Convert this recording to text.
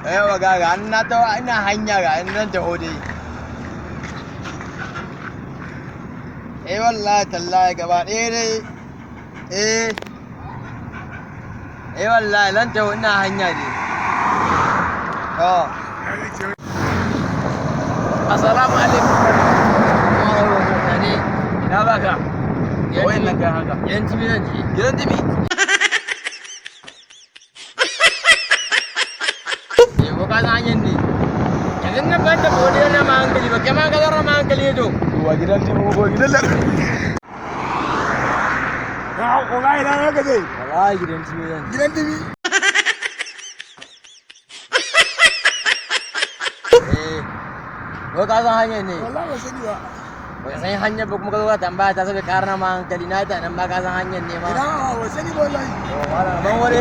Yawa ga ga na ta ina hanya ga nan taho dai. Eh wallahi tallahi gaba ɗaya dai. Eh. Eh wallahi nan taho ina hanya dai. To. Assalamu alaikum. Ne. Ina za ka? Da wayannan kayan haka. Gidan TV zan je. Gidan TV. Eh ko ka san hanyar ne. Yanzu nan ban da bode na ma hankali ba kai ma ka zara ma hankali to. Wa gidan TV ko gidan lar. Ya ko ga ina ne ka je? Wallahi gidan TV zan je. Gidan TV. Eh. Ko ka san hanyar ne. Wallahi ba sani ba. Ba san hanyar ba kuma ka zo ka tambaya ta saboda karna ma hankali na ta nan ba ka san hanyar ne ma. Ina ba sani ba wallahi. To malam ban wani.